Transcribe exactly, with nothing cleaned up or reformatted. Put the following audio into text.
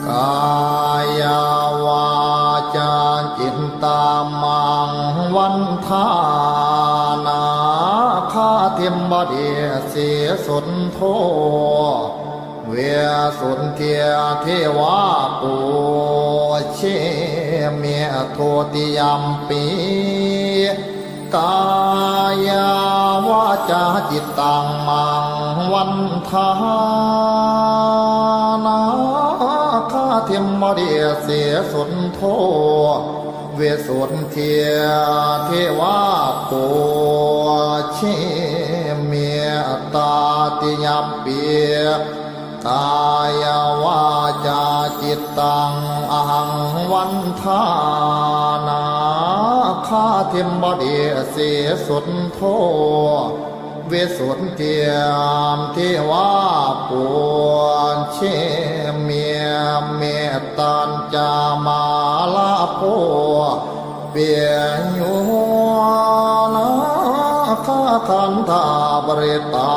kāyā vācā cittaṃ maṃ vandāna. Khattiṃ padesi suddho visuddhijīvā pūjemi. Dutiyampi kāyā vācā cittaṃ maṃ vandāna. Khattiṃ padesi suddho visuddhijīvā pūjemi. Tatiyampi kāyā vācā cittaṃ ahaṃ vandāna. Khattiṃ padesi suddho visuddhijīvā pūjemi. Mettañca mārā bhū piyo nāgā gandhabbarittā